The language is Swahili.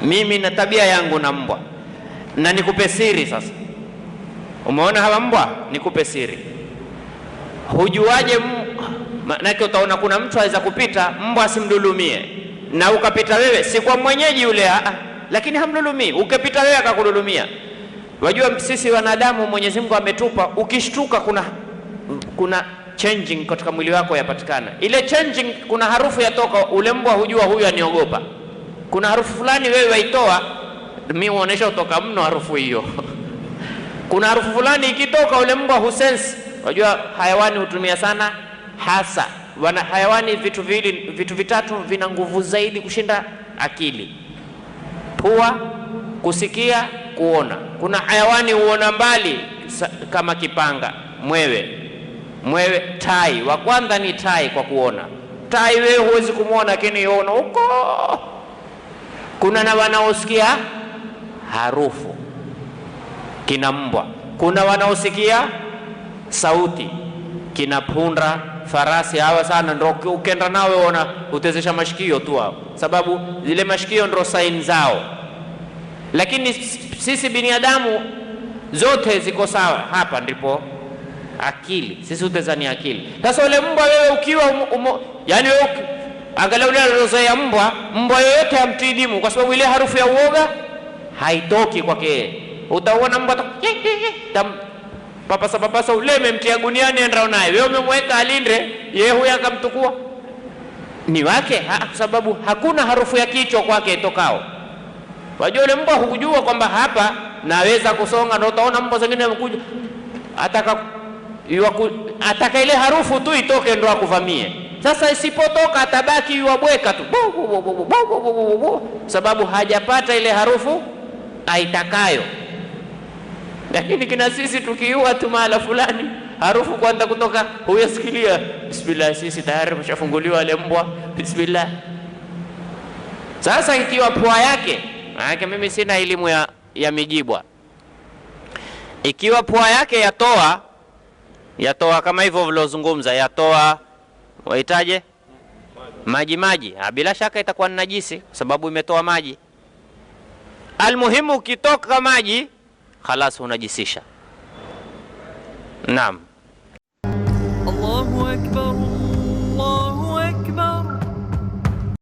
Mimi na tabia yangu na mbwa, na nikupe siri sasa. Umeona hawa mbwa, nikupe siri. Hujuaje? Maanake utaona kuna mtu aweza kupita mbwa asimdulumie, na ukapita wewe, si kwa mwenyeji yule, lakini hamdulumii. Ukipita wewe akakudulumia. Wajua sisi wanadamu Mwenyezi Mungu ametupa, ukishtuka kuna changing katika mwili wako yapatikana. Ile changing, kuna harufu yatoka, ule mbwa hujua huyu aniogopa. Kuna harufu fulani wewe waitoa, mimi huonesha utoka mno harufu hiyo. Kuna harufu fulani ikitoka, ule mbwa husense. Wajua hayawani hutumia sana hasa wana hayawani, vitu viwili, vitu vitatu vina nguvu zaidi kushinda akili: pua, kusikia, kuona. Kuna hayawani huona mbali kama kipanga, mwewe, mwewe, tai. Wa kwanza ni tai kwa kuona. Tai wewe huwezi kumwona, lakini yona huko. Kuna na wanaosikia harufu kina mbwa, kuna wanaosikia sauti kina punda, farasi. Hawa sana ndo ukenda nao ona utezesha mashikio tu hao, sababu zile mashikio ndo sign zao. Lakini sisi binadamu zote ziko sawa. Hapa ndipo akili, sisi utezani akili. Sasa ule mbwa wewe ukiwa yani wewe angalia ule alizoea mbwa, mbwa yoyote hamtii dimu, kwa sababu ile harufu ya uoga haitoki kwake. Utaona mbwa papasa papasa, ule umemtia guniani, enda naye wewe, umemweka alinde, yeye huyu akamtukua ni wake, kwa sababu hakuna harufu ya kichwa kwake itokao. Wajua ule mbwa hukujua kwamba hapa naweza kusonga, ndio utaona mbwa zingine amekuja ataka ataka ile harufu tu itoke ndo akuvamie. Sasa isipotoka atabaki yuwabweka tu bu, bu, bu, bu, bu, bu, bu, bu, sababu hajapata ile harufu aitakayo. Lakini kina sisi tukiua tu mahala fulani, harufu kwanza kutoka, huyasikilia bismillah, sisi tayari tumeshafunguliwa ile mbwa bismillah. Sasa ikiwa pua yake, maanake mimi sina elimu ya mijibwa, ikiwa pua yake yatoa kama hivyo vilozungumza, yatoa waitaje, maji maji, bila shaka itakuwa ni najisi sababu imetoa maji. Almuhimu ukitoka maji khalas unajisisha. Naam. Allahu Akbar.